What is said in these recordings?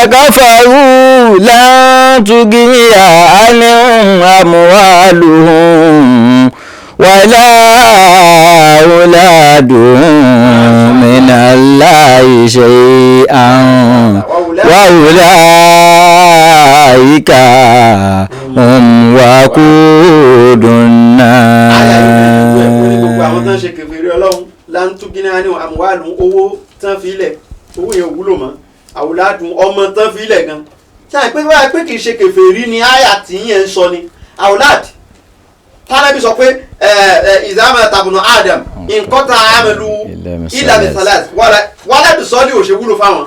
كفروا لن تغني عنهم أموالهم ولا أولادهم من الله شيئا وأولئك هم وقود Àyà yìí النار. Ní gbogbo àwọn tó ń ṣe kèfèrí Ọlọ́run, láńtúgínà ní àmúwálù, owó tán fi ilẹ̀, owó yẹn ò wúlò mọ́, àwòládùn ọmọ tán fi ilẹ̀ gan. Ṣé àìpé wáyé pé kì í ṣe kèfèrí ni àyà tí yẹn ń sọ ni àwòládì tánábì sọ pé ẹ ẹ ìzámà tàbùnà Adam nǹkan tá a mẹ́lu ilà bisalat wàládù sọ́ọ́lì ò ṣe wúlò fáwọn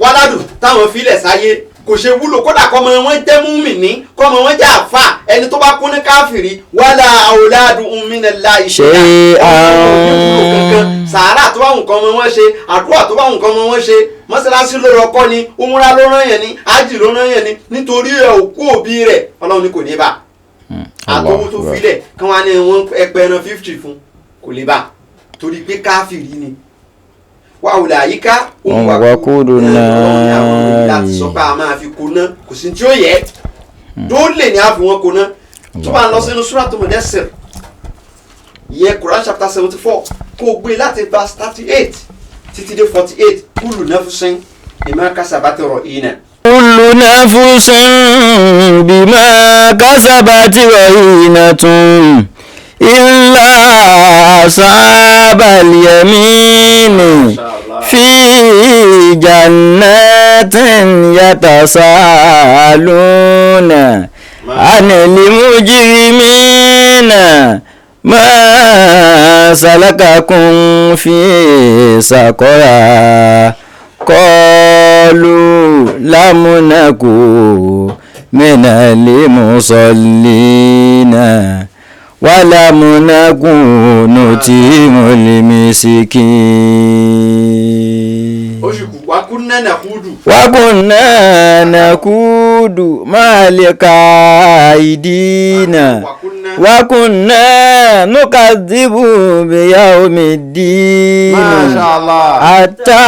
wàládù táwọn filẹ̀ sáyé, kò ṣe wúlò. Kódà kọ́mọ wọn jẹ́ múmìnì, kọ́mọ wọn jẹ́ àfà, ẹni tó bá kú ní káfìrí, wàlá àwòládù minallahi Ṣe wúlò kankan. Sàárà tó bá wù kọ́mọ wọn ṣe, àdúrà tó bá wù kọ́mọ wọn ṣe, mọ́sálásí ló rọkọ́ ni, umura ló rán yẹn ni, ájì ló rán yẹn ni, nítorí ẹ̀ òkú òbí rẹ̀, Ọlọ́run ni kò ní bá àtọwọ́ tó filẹ̀ kí wọ́n á ní wọ́n ẹgbẹ̀rún 50 fún, kò lè bá, torí pé káfìrí ni. Wàhùlà àyíká Òun wàkúùdù náà. Láti sọ pé a máa fi kóná, kò sí tí ó yẹ tó lè ní àfi wọn kóná. Tó bá ń lọ sínú Suratu Mudassir ìyẹn Quran chapter 74, kó o gbé láti verse 38 títí dé 48, kullu nafsin bima kasabat rahina. كل نفس بما كسبت رهينة إلا أصحاب اليمين في جنات يتساءلون عن المجرمين ما سلككم في سقر قالوا لم نك من المصلين ولم نك نطعم المسكين. Oṣù kù wa kunna nakhudu. وكنا نخوض مع القائدين وكنا نكذب بيوم الدين Masha Allah. حتى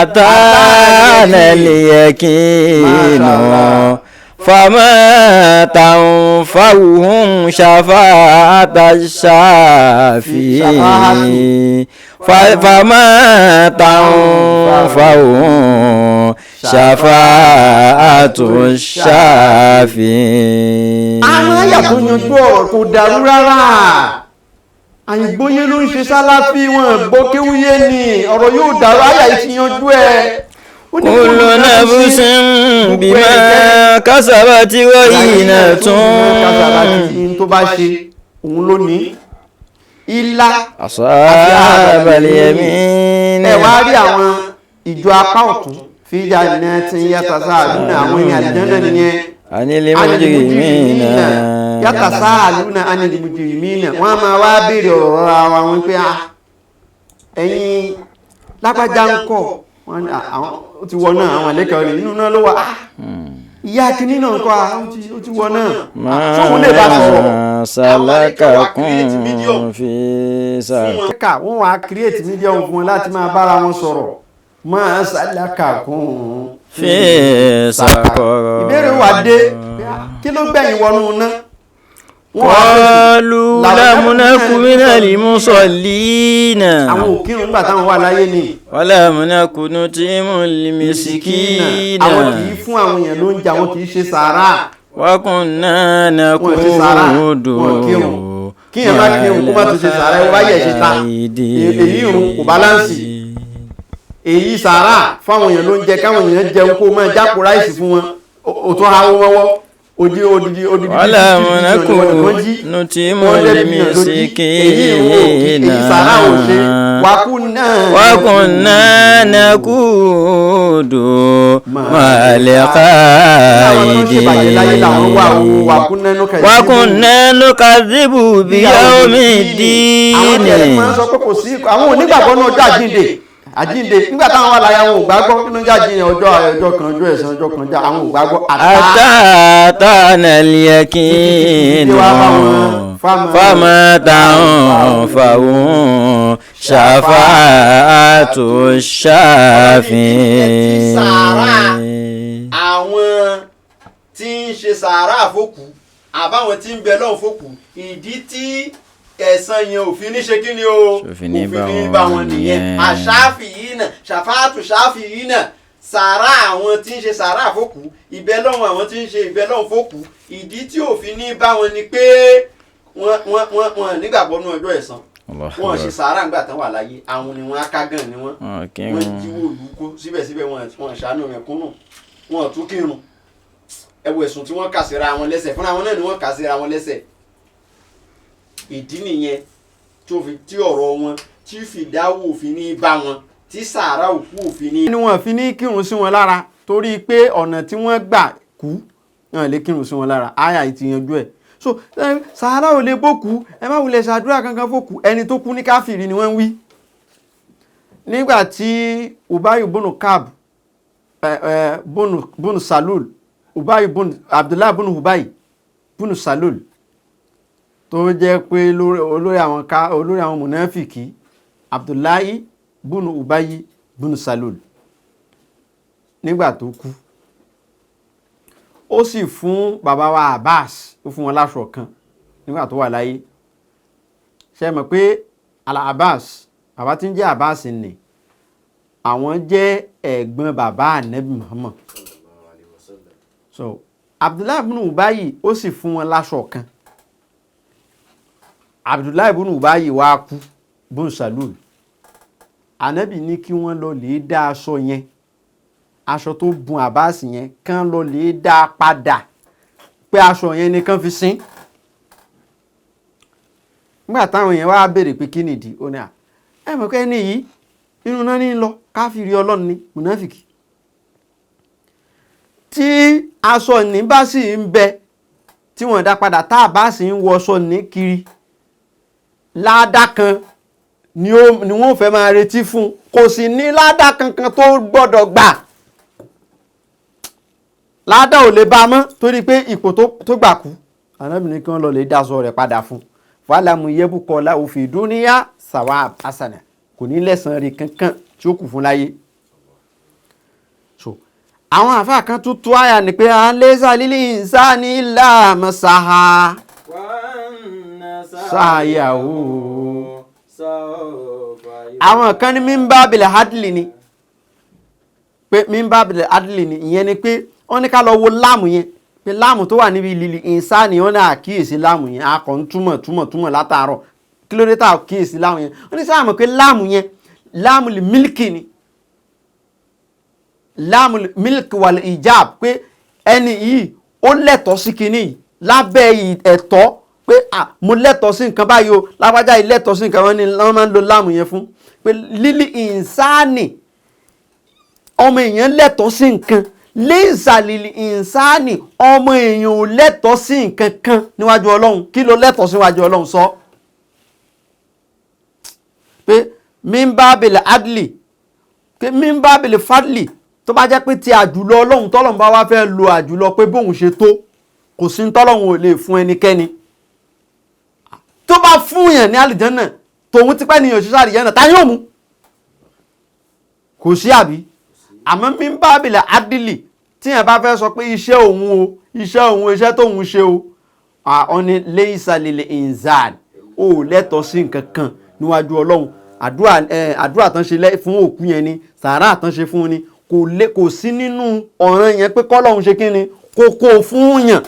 أتانا اليقين ما شاء الله. فما تنفعهم شفاعة الشافعين فما تنفعهم شفاعة الشافعين. Àwọn àyà tó yanjú ọ̀rọ̀ kò dàrú rárá. Àyìngbóyé ló ń ṣe sálàfí, wọn gbọ́ kéwúyé ni ọ̀rọ̀ yóò dàrú. Àyà yìí ti yanjú ẹ̀. Ó ní كل نفس بما كسبت رهينة. Tó bá ṣe òun ló ní ilá أصحاب اليمين. Ẹ wá rí àwọn ìjọ apá ọ̀tún, fi jannatin yatasaaluna, àwọn ènìyàn àlùjánnà nìyẹn. عن المجرمين. Yatasaaluna anil mujrimina, wọ́n á máa wá béèrè ọ̀rọ̀ ara wọn pé, ah, ẹ̀yin lágbájá ń kọ̀? Wọ́n ní, "Ah, àwọn ó ti wọ náà." Àwọn àlékà rẹ̀ inú náà ló wà. Ah, ìyá kìíní náà ń kọ́? Ah, ó ti wọ náà. Sóun lè bá sọ̀rọ̀? ما سلككم في سقر. Ká wọ́n wá create medium fún wọn láti máa bára wọn sọ̀rọ̀. Ma salakakum في سقر. Ìbéèrè wà dé pé, ah, kí ló gbẹ̀yìn wọnú náà? Wọ́n wá fèsì. قالوا لم نك من المصلين. Àwọn òkírun nígbà táwọn wà láyé ni. ولم نك نطعم المسكين. Àwọn kì í fún àwọn èèyàn lóúnjẹ, àwọn kì í ṣe sàárà. وكنا Wọn ṣe sàárà, نخوض wọn kírun. Kíyàn má kírun kó má tún ṣe sàárà, ẹ wá yẹ̀ ṣe ta èyí, ìrun kò balance. Èyí sàárà fáwọn èèyàn lóúnjẹ, káwọn èèyàn jẹun, kó máa jápò rice fún wọn, ò tún ha wọn mọ́wọ́ odi odidi odidi. ولم نك Wọ́n نطعم èyí ìrun ò kí, المسكين. Èyí sàárà ò ṣe wákú náà. وكنا نخوض مع Àwọn tó ń ṣèbàjẹ́ láyé làwọn wà ó. القائدين. Wàkú náà. وكنا نكذب بيوم Àwọn tí ẹ̀rẹ́ máa ń الدين. sọ pé kò sí, àwọn onígbàgbọ́ náà ọjọ́ àjíǹde, àjíǹde. Nígbà táwọn wà láyé, àwọn ò gbàgbọ́ nínú ọjọ́ àjíǹde, ọjọ́ ọjọ́ kan, ọjọ́ ẹ̀san, ọjọ́ kan já, àwọn ò gbàgbọ́. حتى أتانا اليقين Títí wá bá wọn, فما تنفعهم شفاعة الشافعين. Àwọn tí ń ṣe sàárà fókù àbáwọn tí ń bẹ lọ́hùn fókù, ìdí tí ẹ̀san yẹn òfin ní ṣe kí ni o? Òfin ní bá Òfin ní wọn bá wọn nìyẹn. nìyẹn. Àṣàfì yìí náà, ṣàfáàtù ṣàfì yìí náà, sàárà àwọn tí ń ṣe sàárà fókù, ìbẹ lọ́hùn àwọn tí ń ṣe ìbẹ lọ́hùn fókù, ìdí tí òfin ní bá wọn ni pé wọ́n nígbàgbọ́ nínú ọjọ́ ẹ̀san. Allahu Wọ́n ṣe Akbar. sàárà ńgbà tán wà láyé, àwọn ni wọ́n akágàn ni wọ́n. Wọn kì í Wọ́n jíwó ìlú kó, síbẹ̀síbẹ̀ wọ́n ṣàánú mẹ̀kúnnù, wọ́n tún kírun. Ẹ wo ẹ̀sùn tí wọ́n kà síra wọn lẹ́sẹ̀ fúnra wọn náà ni wọ́n kà síra wọn lẹ́sẹ̀. Ìdí nìyẹn tó fi tí ọ̀rọ̀ wọn tí fìdáwò òfin ní bá wọn, tí sàárà òkú òfin ní. Ni wọ́n fi ní kírun sí wọn lára torí pé ọ̀nà tí wọ́n gbà kú náà lè kírun sí wọn lára. Àyà yìí ti yanjú ẹ̀. So sàárà ò lè bókú, ẹ má wulẹ̀ ṣàdúrà kankan fókú. Ẹni tó kú ní káfìrí ni wọ́n ń wí. Nígbà tí Ubayu bunu Kab bunu Salul, Ubayu bunu Abdullahi bunu Ubayi bunu Salul, tó jẹ́ pé olórí àwọn mùnáfìkì, Abdullahi bunu Ubayi bunu Salul, nígbà tó kú, ó sì fún bàbá wa Abbas, ó fún wọn láṣọ kan nígbà tó wà láyé. Ṣe mọ̀ pé Ala Abbas, bàbá tí ń jẹ́ Abbas ni, àwọn jẹ́ ẹ̀gbọ́n bàbá Ànábì Muhammad. So Abdullahi bunu Ubayi, ó sì fún wọn láṣọ kan. Abdullahi bunu Ubayi wá kú, bunu Salul. Ànábì ní kí wọ́n lọ lè dá aṣọ yẹn, aṣọ tó bun Abbas yẹn, kán lọ lè dá a padà, pé aṣọ yẹn ni kán fi sin. Nígbà táwọn yẹn wá béèrè pé kí nìdí, ó ní à ẹ mọ̀ pé ẹni yìí inú náà ní lọ, káfíìrì Ọlọ́run ní mùnáfìkì. Tí aṣọ ní bá sì ń bẹ tí wọ́n dá padà, tá a bá sì ń wọṣọ ní kiri, ládàá kan ni wọ́n fẹ́ máa retí fún, kò sì ní ládàá kankan tó gbọ́dọ̀ gbà. Ládàá ò lè bá a mọ́ torí pé ipò tó gbà kú. Ànábì kí wọ́n lọ lè dáṣọ rẹ̀ padà fún fàlámù yẹ́bùkọ́lá òfin dúníyà sawab asana, kò ní lẹ́sàn-án rí kankan tí ó kù fún láyé. So àwọn àfáà kan tún tú àyà ni pé à ń lé sàlílì ìsáni ìlà mọ̀sáhà sáyàwó. Àwọn kan ní mímbà bìlẹ̀ hadlì ni, pé mímbà bìlẹ̀ hadlì ni, ìyẹn ni pé wọ́n ní ká lọ wo láàmù yẹn, pé láàmù tó wà níbi lílì ìsáni, wọ́n ní àkíyèsí láàmù yẹn. A kàn ń túmọ̀ túmọ̀ túmọ̀ látàárọ̀, kí ló dé tá a kíyèsí láàmù yẹn? Wọ́n ní sáà mọ̀ pé láàmù yẹn, láàmù lè mílíkì ni, láàmù mílíkì wà lè ìjáàb, pé ẹni yìí ó lẹ́tọ̀ọ́ sí kinní yìí lábẹ́ ẹ̀tọ́, pé à mo lẹ́tọ̀ọ́ sí nǹkan báyìí o, lágbájá yìí lẹ́tọ̀ọ́ sí nǹkan. Wọn ni wọ́n máa ń lo láàmù yẹn fún pé lílì ìsáni, ọmọ èèyàn lẹ́tọ̀ọ́ sí nǹkan. Lézàlìlì ìsáni, ọmọ èèyàn ò lẹ́tọ̀ọ́ sí nǹkan kan níwájú Ọlọ́run. Kí ló lẹ́tọ̀ọ́ síwájú Ọlọ́run? Sọ pé mímbábìlì adli, pé mímbábìlì fadli, tó bá jẹ́ pé ti àjùlọ Ọlọ́run, tọ́lọ́run bá wá fẹ́ lo àjùlọ pé bóun ṣe tó, kò sí tọ́lọ́run ò lè fún ẹnikẹ́ni. Tó bá fún yàn ní àlìjánà, tòun tipẹ́ ni òṣìṣẹ́ àlìjánà tá yóò mú, kò sí àbí. Àmọ́ mímbábìlì adli, tí yẹn bá fẹ́ sọ pé iṣẹ́ òun o, iṣẹ́ òun, iṣẹ́ tóun ṣe o, àwọn ni léyìísàlẹ̀lẹ̀ inzal, ó lẹ́tọ̀ọ́ sí nǹkan kan níwájú Ọlọ́run. Àdúrà tán ṣe fún òkú yẹn ni, sàárà tán ṣe fún ni, kò sí nínú ọ̀ràn yẹn pé kọ́lọ́run ṣe kí ni kò kó fún yàn.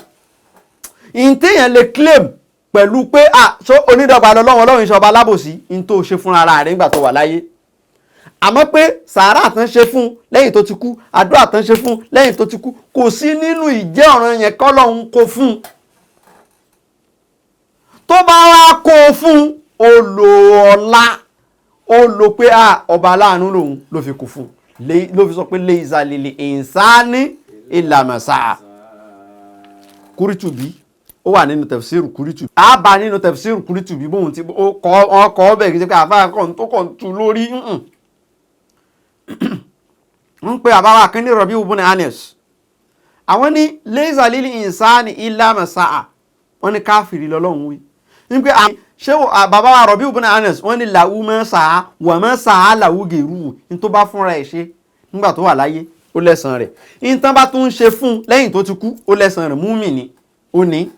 Ìǹtẹ̀yàn lè claim pẹ̀lú pé à so onídọ̀gba lọ́lọ́run, Ọlọ́run ìṣọba alábòsí, ń tó ṣe fún ara rẹ̀ nígbà tó wà láyé. Àmọ́ pé sàárà tán ṣe fún lẹ́yìn tó ti kú, àdúrà tán ṣe fún lẹ́yìn tó ti kú, kò sí nínú ìjẹ́ ọ̀ràn yẹn kọ́lọ́run kó fún. Tó bá wá kó fún, ó lo ọlá, ó lo pé à ọba aláàánú lòun ló fi kó fún, ló fi sọ pé léyìísà lèlè ìsáni ìlàmọ̀sá. Kúrìtùbí, ó wà nínú tafsiru Kúrìtùbí, a bá nínú tafsiru Kúrìtùbí bóun ti ó kọ́ ọkọ̀ ọbẹ̀ kì í ṣe pé àfáà kan tó kàn tu lórí. Ń pe àbáwá kan ní Rabi ibn Anas, àwọn ní léyìísà lèlè ìsáni ìlàmọ̀sá, wọ́n ní káfìrí lọ́lọ́run wí ní pé Ṣé bàbá wa Rabi ibn Anas, wọ́n ní làwù mọ́ sàá wà mọ́ sàá làwù gèrú, ní tó bá fúnra ẹ̀ ṣe nígbà tó wà láyé, ó lẹ́san rẹ̀. Ní tán bá tún ń ṣe fún un lẹ́yìn tó ti kú, ó lẹ́san rẹ̀. Múmìnì ó ní,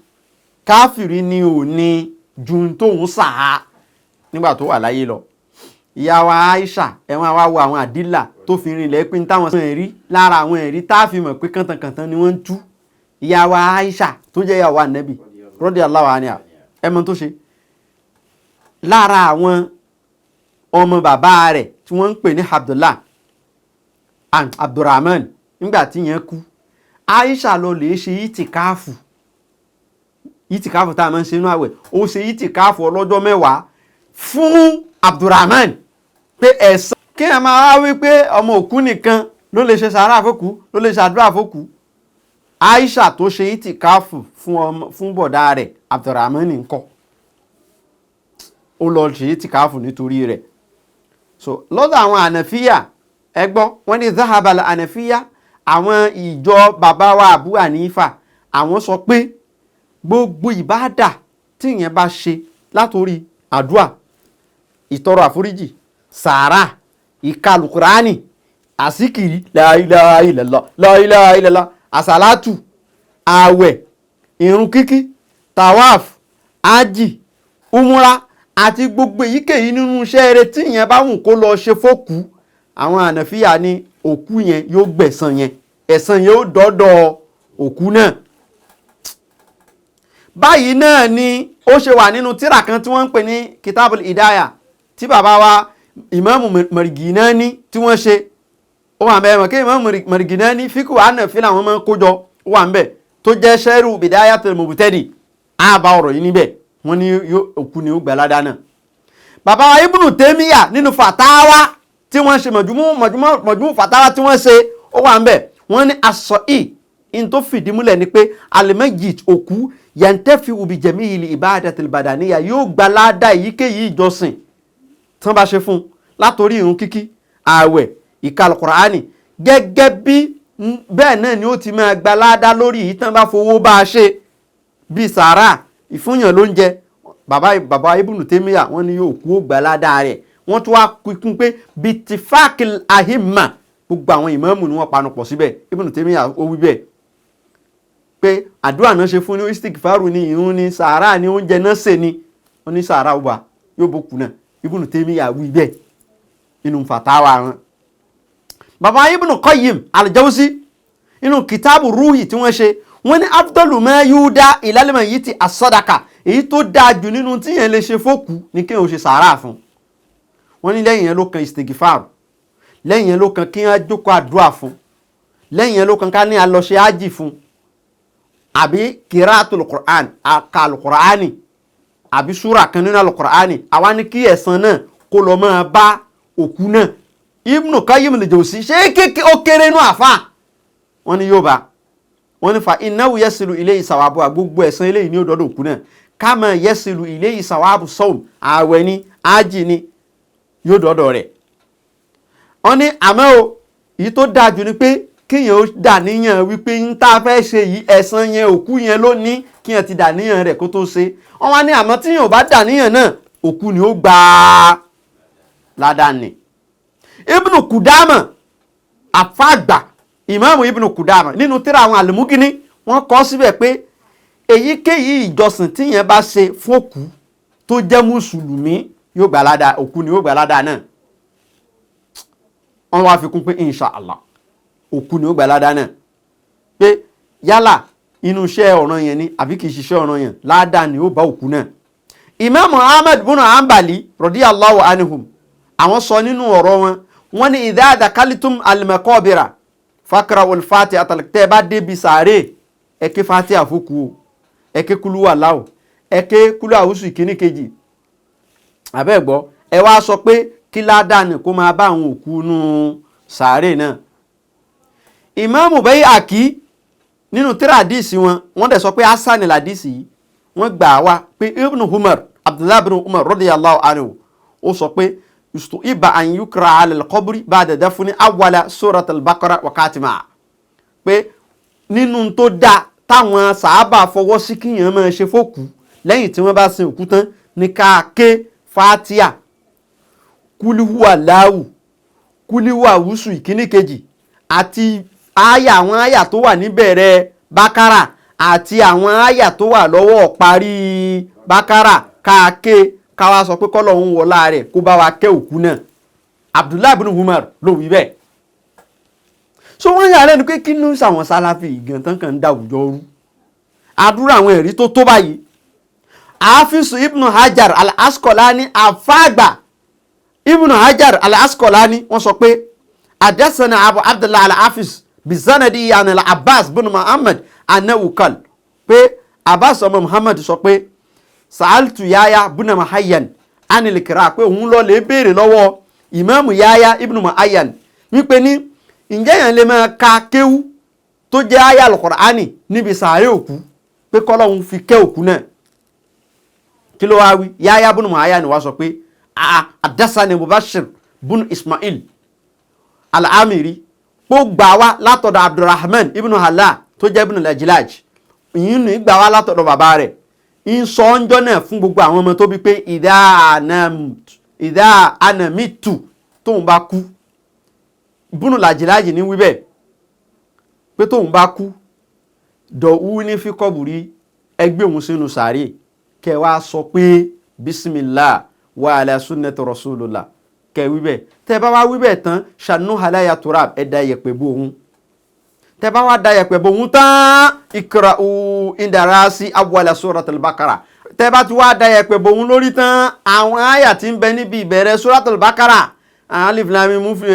káfìrí ni ò ní ju tóun sàá nígbà tó wà láyé lọ. Ìyá wa Aisha, ẹ̀wọ̀n àwa wo àwọn àdílà tó fi rinlẹ̀ pé ní táwọn ẹ̀rí lára àwọn ẹ̀rí tá a fi mọ̀ pé kàntànkàntàn ni wọ́n ń tú. Ìyá wa Aisha tó jẹ́ ìyàwó Ànábì radiyallahu anha, ẹ mọ̀ tó ṣe lára àwọn ọmọ bàbá rẹ̀ tí wọ́n ń pè ní Abdullah and Abdulrahman. Nígbà tí yẹn kú, Aisha lọ lè ṣe ìtìkáàfù, ìtìkáàfù tá a máa ń ṣe inú àwẹ̀. Ó ṣe ìtìkáàfù ọlọ́jọ́ 10 fún Abdulrahman pé ẹ̀san kí ẹ máa wá wí pé ọmọ òkú nìkan ló lè ṣe sàárà fókù, ló lè ṣàdúrà fókù. Aisha tó ṣe ìtìkáàfù fún bọ̀dá rẹ̀ Abdulrahman ńkọ́, ó lọ ṣe ìtìkáàfù nítorí rẹ̀. So lọ́dọ̀ àwọn ànàfíyà, ẹ gbọ́, wọ́n ní zahabal ànàfíyà, àwọn ìjọ bàbá wa Abu Hanifa, àwọn sọ pé gbogbo ìbáàdà tí ìyẹn bá ṣe látòrí àdúà, ìtọrọ àforíjì, sàárà, ìkàlùkùránì, àsìkìrì, la ilaha illallah, la ilaha illallah, àsàlátù, ààwẹ̀, ìrun kíkí, tawaf, ájì, umura àti gbogbo èyíkéyìí nínú iṣẹ́ eré tí ìyẹn bá wù kó lọ ṣe fókù, àwọn ànàfíà ní òkú yẹn yóò gbẹ̀san yẹn, ẹ̀san yẹn ó dọ́dọ̀ òkú náà. Báyìí náà ni ó ṣe wà nínú tírà kan tí wọ́n ń pè ní Kitabul Hidaya tí bàbá wa Ìmáàmù Marginani tí wọ́n ṣe. Ó wà mẹ́rin kí Ìmáàmù Marginani fíkù ànàfíà làwọn máa ń kójọ, ó wà ń bẹ̀ tó jẹ́ sẹ́rù Bidayatul Mubtadi. Á bá ọ̀rọ̀ yìí níbẹ̀, wọ́n ní òkú ni ó gbà ládàá náà. Bàbá wa Ibnu Taymiya nínú fàtáwá tí wọ́n ṣe, mọ̀júmú fàtáwá tí wọ́n ṣe, ó wà ń bẹ̀, wọ́n ní aṣọ ì in tó fìdí múlẹ̀ ni pé alimẹ́jì òkú yẹntẹ́fì ubi jẹ̀mí ibadatil badaniya, yóò gba ládàá èyíkéyìí ìjọsìn tí wọ́n bá ṣe fún un látòrí ìrun kíkí, ààwẹ̀, ìkàlùkùránì, gẹ́gẹ́ bí bẹ́ẹ̀ náà ni ó ti máa gba ládàá lórí èyí tí wọ́n bá fowó bá a ṣe bíi sàárà, ìfúnyàn lóúnjẹ. Bàbá Ibnu Taymiya, wọ́n ní yóò kú ó gba ládàá rẹ̀. Wọ́n tún wá kún pé bitifakil ahimma, gbogbo àwọn ìmáàmù ni wọ́n panupọ̀ síbẹ̀. Ibnu Taymiya ó wí bẹ́ẹ̀ pé àdúrà náà ṣe fún ní, istikfaru ní, ìrun ní, sàárà ní, oúnjẹ náà ṣe ní, wọ́n ní sàárà wà yóò bókun náà. Ibnu Taymiya wí bẹ́ẹ̀ inú fàtáwà wọn. Bàbá Ibnu Qayyim al-Jawzi inú kìtàbù Ruhi tí wọ́n ṣe, wọ́n ní afdalu ma yuda ilal mayyiti as-sadaqa, èyí tó dáa jù nínú tí yẹn lè ṣe fókù ní kí o ṣe sàárà fún. Wọ́n ní lẹ́yìn yẹn ló kan istigfar, lẹ́yìn yẹn ló kan kí wọ́n jókòó àdúrà fún, lẹ́yìn yẹn ló kan ká ní a lọ ṣe ájì fún, àbí kiratul Qur'an, àkàlù Qur'ani, àbí súrà kan nínú al-Qur'ani, àwa ní kí ẹ̀san náà kó lọ máa bá òkú náà. Ibnu Qayyim al-Jawzi, ṣé kéèké ó kéré inú àfa, wọ́n ní yóò bá wọ́n ní fa innahu yasilu ilayhi sawabu, gbogbo ẹ̀san eléyìí ní òdòdó òkú náà, kama yasilu ilayhi sawabu sawm, ààwẹ̀ ni, ájì ni, yóò dọ́dọ̀ rẹ̀. Wọ́n ní àmọ́ o, èyí tó dáa jù ni pé kíyàn ó dà níyàn wípé ń tá a fẹ́ ṣe yìí, ẹ̀san yẹn òkú yẹn ló ní, kíyàn ti dà níyàn rẹ̀ kó tó ṣe. Wọ́n wá ní àmọ́ tíyàn ò bá dà níyàn náà, òkú ni ó gbà á ládàá ni. Ibnu Kudama, àfàgbà ìmáàmù Ibnu Kudama, nínú tírà àwọn Al-Mughni, wọ́n kọ síbẹ̀ pé èyíkéyìí ìjọsìn tíyàn bá ṣe fókù tó jẹ́ mùsùlùmí, yóò gbà ládàá, òkú ni yóò gbà ládàá náà. Wọ́n wá fi kún pé insha Allah, òkú ni ó gbà ládàá náà, pé yálà inú iṣẹ́ ọ̀ràn yẹn ni àbí kì í ṣiṣẹ́ ọ̀ràn yẹn, ládàá ni ó bá òkú náà. Ìmáàmù Ahmad bunu Hanbali radiyallahu anhum, àwọn sọ nínú ọ̀rọ̀ wọn, wọ́n ní idha dakhaltum al-maqabira faqra'ul Fatiha, tẹ́ ẹ bá débi sàárè, ẹ ké Fatiha fókù o, ẹ ké kúlú wà láwò, ẹ ké kúlú àwùsù ìkíní kejì àbẹ́ gbọ́, ẹ wá sọ pé kí ládàá ni kó máa bá àwọn òkú nú sàárè náà. Ìmáàmù Bayhaqi nínú tírà àdìsí wọn, wọ́n dẹ̀ sọ pé hasan làdìsí yìí. Wọ́n gbà wá pé Ibn Umar, Abdullahi ibn Umar radiyallahu anhu, ó sọ pé iba an yukra ala al-qabri ba'da dafni awwala surat al-Baqara wa katima, pé nínú tó dáa táwọn sàábà fọwọ́ sí kíyàn máa ṣe fókù lẹ́yìn tí wọ́n bá sin òkú tán ní ká ké fatia, kúlíhùwà láwù, kúlíhùwà wùsù ìkíní kejì, àti àyà, àwọn àyà tó wà níbẹ̀rẹ̀ bákàrà àti àwọn àyà tó wà lọ́wọ́ parí bákàrà, ká ké, ká wá sọ pé kọ́lọ́hún wọlá rẹ̀ kó bá wa kẹ́ òkú náà. Abdullahi bin Umar ló wí bẹ́ẹ̀. So wọ́n yà lẹ́nu pé kí ló ń sàwọn Sálàfì gan tán kàn ń da àwùjọ rú? Àdúrà àwọn ẹ̀rí tó tó báyìí. Àáfíìsù Ibn Hajar al-Asqalani, àfáàgbà Ibn Hajar al-Asqalani, wọ́n sọ pé adásánà Abu Abdullah al-Hafiz bizanadi yan al-Abbas bin Muhammad anawukal, pé Abbas ọmọ Muhammad sọ pé sa'altu Yahya bin Muhayyan anilikira, pé òun lọ lè béèrè lọ́wọ́ ìmáàmù Yahya ibn Muhayyan wípé ní ǹjẹ́ yẹn lè máa ka kéwú tó jẹ́ àyá al-Qur'ani níbi sàárè òkú, pé kọ́lọ́hún fi kẹ́ òkú náà? Kí ló wá wí? Yahya ibn Muhayyan wá sọ pé àdásánì Mubashir ibn Ismail al-Amiri ó gbà wá látọ̀dọ̀ Abdulrahman ibn Hala tó jẹ́ ibn Lajilaj, ìyún ní gbà wá látọ̀dọ̀ bàbá rẹ̀, ń sọ ọ́njọ́ náà fún gbogbo àwọn ọmọ tó bí pé ìdá anamitu, tóun bá kú, búnú làjìlájì ní wíbẹ̀ pé tóun bá kú, dọ̀wú ní fíkọ́bùrí, ẹgbẹ́ òun sínú sàárè, kẹ wá sọ pé bismillah wa ala sunnati rasulullah, kẹ wíbẹ̀. Tẹ bá wá wíbẹ̀ tán, ṣàánú halaya turab, ẹ da yẹ̀pẹ̀ bò òun. Tẹ bá wá da yẹ̀pẹ̀ bò òun tán, ikra'u indarasi awwala suratul bakara. Tẹ bá ti wá da yẹ̀pẹ̀ bò òun lórí tán, àwọn àyà tí ń bẹ níbi ìbẹ̀rẹ̀ suratul bakara, alif lam mim fi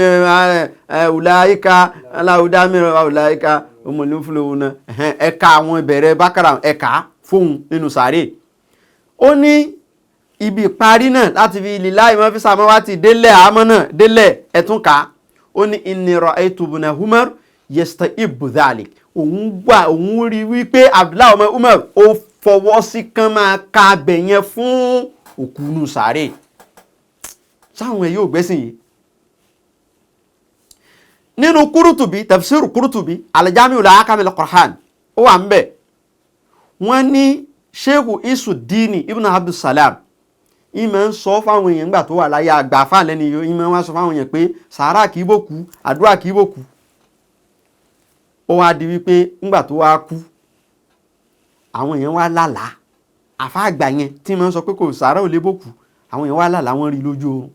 ulaika aláwùdá mìíràn ulaika ọmọlúfúlówó, ẹ̀ka àwọn ìbẹ̀rẹ̀ bakara, ẹ̀ka fóun nínú sàárè. Ó ní ibi ìparí náà láti fi lílá ìmọ̀ fi sàmọ́ wá ti délẹ̀ àmọ́ náà délẹ̀ ẹ̀tún ká. Ó ní inni ra'aytu ibna Umar yastahibbu dhalik, òun gbà, òun rí wípé Abdullahi ọmọ Umar ó fọwọ́ sí kán máa ka abẹ yẹn fún òkú nù sàárè. Sáwọn ẹ̀ yóò gbẹ́sìn yìí. Nínú Kurutubi, tafsir Kurutubi, al-Jami'u li ahkamil Qur'an, ó wà ń bẹ̀, wọ́n ní Sheikh Isuddini ibn Abdussalam ìmọ̀ ń sọ fáwọn èèyàn nígbà tó wà láyé, àgbà fáàlẹ́ ni, ìmọ̀ wá sọ fáwọn èèyàn pé sàárà kìí bòkú, àdúrà kìí bòkú. Ó wá di wípé nígbà tó wá kú, àwọn èèyàn wá lálàá àfa àgbà yẹn tí ìmọ̀ ń sọ pé kò sàárà ò lè bòkú. Àwọn èèyàn wá lálàá, wọ́n rí lójú oorun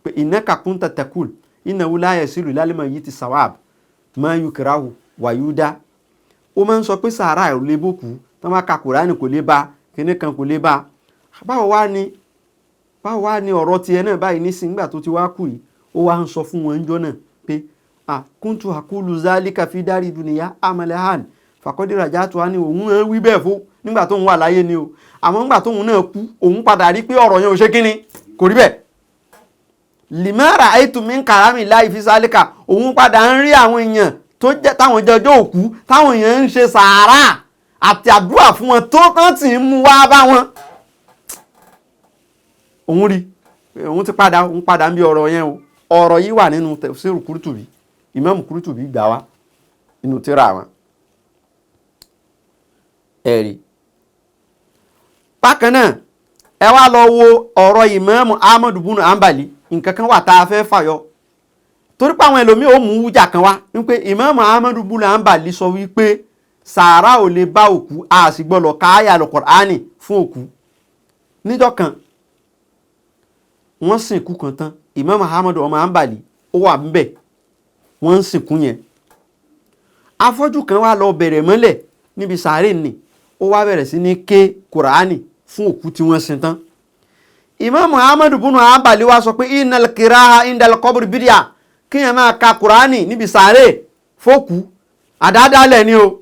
pé innaka kunta taqul innahu la yasilu lálẹ́mọ̀ yìí ti sawab ma yukrahu wa yuda. Ó máa ń sọ pé sàárà ò lè bòkú, tí wọ́n bá ka Kùránì kò lè ba kíní kan kò lè ba. Báwo wá ni ọ̀rọ̀ tiẹ̀ náà báyìí nísìnyí nígbà tó ti wá kú yìí? Ó wá ń sọ fún wọn níjọ́ náà pé ah kuntu aqulu zalika fi dari dunya amalahan fàkọ́dìrà já tó wá ní òun náà wí bẹ́ẹ̀ fún nígbà tóun wà láyé ni o, àmọ́ nígbà tóun náà kú, òun padà rí pé ọ̀rọ̀ yẹn ò ṣe kíni, kò rí bẹ́ẹ̀. Limara aitu min karami láì fi sálíkà, òun padà ń rí àwọn èèyàn tó jẹ́ táwọn jẹ́ ọjọ́ òkú, táwọn èèyàn ń ṣe sàárà àti àdúrà fún wọn, tó kàn tí ń mú wá bá wọn. Òun rí òun ti padà, òun padà ń bí ọ̀rọ̀ yẹn o. Ọ̀rọ̀ yìí wà nínú tafsir Kurtubi, Imam Kurtubi gbà wá nínú tírà wọn. Ẹ̀rí bákan náà, ẹ wá lọ wo ọ̀rọ̀ Imam Ahmad bunu Ambali. Nǹkan kan wà tá a fẹ́ fàyọ, torí pé àwọn ẹlòmíì ò mú wújà kan wá wípé Imam Ahmad bunu Ambali sọ wípé sàárà ò lè bá òkú, a sì gbọ́dọ̀ ká àyà Al-Qur'ani fún òkú. Níjọ́ kan, wọ́n sìnkú kan tán, Imam Ahmad ọmọ Ambali ó wà ńbẹ̀, wọ́n ń sìnkú yẹn. Afọ́jú kan wá lọ bẹ̀rẹ̀ mọ́lẹ̀ níbi sàárè nì, ó wá bẹ̀rẹ̀ sí ní ké Kùránì fún òkú tí wọ́n sin tán. Imam Ahmad bunu Ambali wá sọ pé innal qira'a indal qabri bid'a, kíyàn máa ka Kùránì níbi sàárè fókù, àdádálẹ̀ ni o.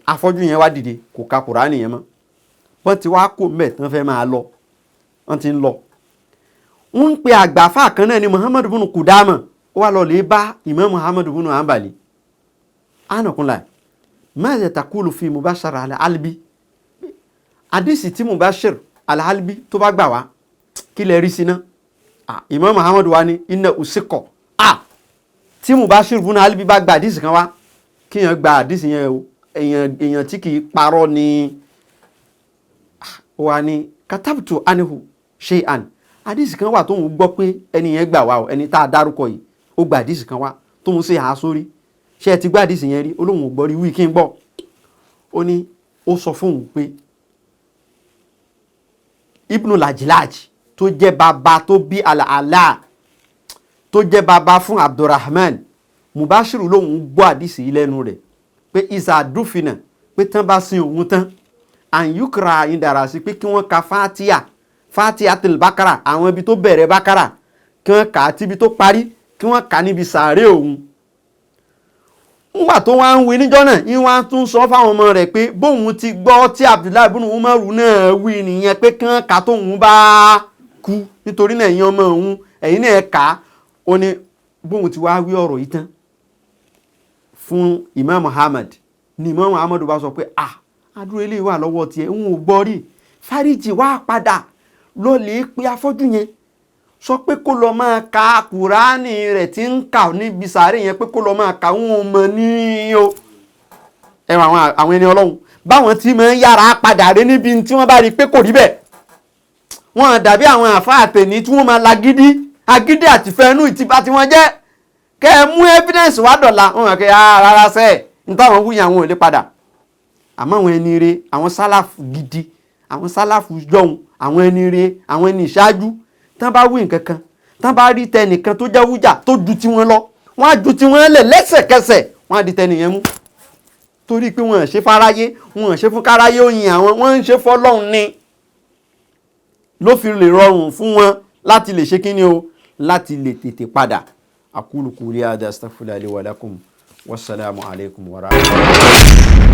Afọ́jú yẹn wá dìde, kò ka Kùránì yẹn mọ́. Wọ́n ti wá kó mbẹ̀ tán, fẹ́ máa lọ, wọ́n ti ń lọ, wọ́n ń pe àgbàfà kan náà ní Muhammadu bunu Kudama. Ó wá lọ lè bá Imam Muhammadu bunu Ambali anakunla maza takulu fi Mubashir al-Albi, àdìsí tí Mubashir al-Albi tó bá gbà wá, kí lè rí sí náà? Imam Muhammadu wa ní inna usikọ tí Mubashir bunu Albi bá gba àdìsí kan wá, kíyàn gba àdìsí yẹn o, èèyàn tí kì í parọ́ ni. Ó wá ní katabtu anhu shay'an, àdìsí kan wà tóun gbọ́ pé ẹni yẹn gbà wá o, ẹni tá a dárúkọ yìí ó gba àdìsí kan wá tóun sì há sórí. Ṣé ẹ ti gbọ́ àdìsí yẹn rí? Ó lóun ò gbọ́ rí, wí kí n gbọ́. Ó ní ó sọ fóun pé Ibnu Lajilaj tó jẹ́ bàbá tó bí Al-Ala, tó jẹ́ bàbá fún Abdulrahman Mubashiru, lòun gbọ́ àdìsí yìí lẹ́nu rẹ̀ pé isa dúfinà, pé tán bá sin òun tán, àyùkra ìdàrà sí pé kí wọ́n ka fatia, fatia til bakara, àwọn ibi tó bẹ̀rẹ̀ bakara kí wọ́n kà á, tíbi tó parí kí wọ́n kà á níbi sàárè òun. Ńgbà tó wá ń wí níjọ́ náà, ń wá tún sọ fáwọn ọmọ rẹ̀ pé bóun ti gbọ́ tí Abdullahi ibn Umaru náà wí nìyẹn, pé kí wọ́n kà á tóun bá kú, nítorí náà ẹ̀yin ọmọ òun, ẹ̀yin náà kà á. Ó ní bóun ti wá wí ọ̀rọ̀ yìí tán fún Imam Muhammad ni Imam Muhammad bá sọ pé, ah, adúrú eléyìí wà lọ́wọ́ tiẹ̀, ń ò gbọ́ rí. Fáríjì wá padà lọ lè pe afọ́jú yẹn, sọ pé kó lọ máa ka Kùránì rẹ̀ tí ń kà níbi sàárè yẹn, pé kó lọ máa kà, ń ò mọ̀ ní o. Ẹwà àwọn ẹni Ọlọ́run báwọn tí máa ń yára padà rí níbi tí wọ́n bá rí i pé kò rí bẹ́ẹ̀, wọ́n dàbí àwọn àfáà tèní tí wọ́n máa lagídí agídí àtìfẹ́nú ìtìbá tí wọ́n jẹ́. Kẹ́ ẹ mú evidence wá dọ̀la, wọ́n mọ̀ pé rárá sẹ́ẹ̀ ní táwọn wúyàn, àwọn ò lè padà. Àmọ́ àwọn ẹni re, àwọn sálàfù gidi, àwọn sálàfù jọ̀hún, àwọn ẹni re, àwọn ẹni ìṣáájú, tán bá wí nǹkan kan, tán bá rí tẹnìkan tó jẹ́ wújà tó ju tiwọn lọ, wọ́n á ju tiwọn lẹ̀ lẹ́sẹ̀kẹsẹ̀, wọ́n á di tẹnìyẹn mú, torí pé wọ́n ṣe fáráyé, wọ́n ṣe fún káráyé òyìn àwọn, wọ́n ń ṣe fọlọ́run ni, ló fi lè rọrùn fún wọn láti lè ṣe kíni o, láti lè tètè padà. Aqulu qawli hadha, astaghfirullaha li wa lakum, wassalamu alaikum wa rahmatullahi.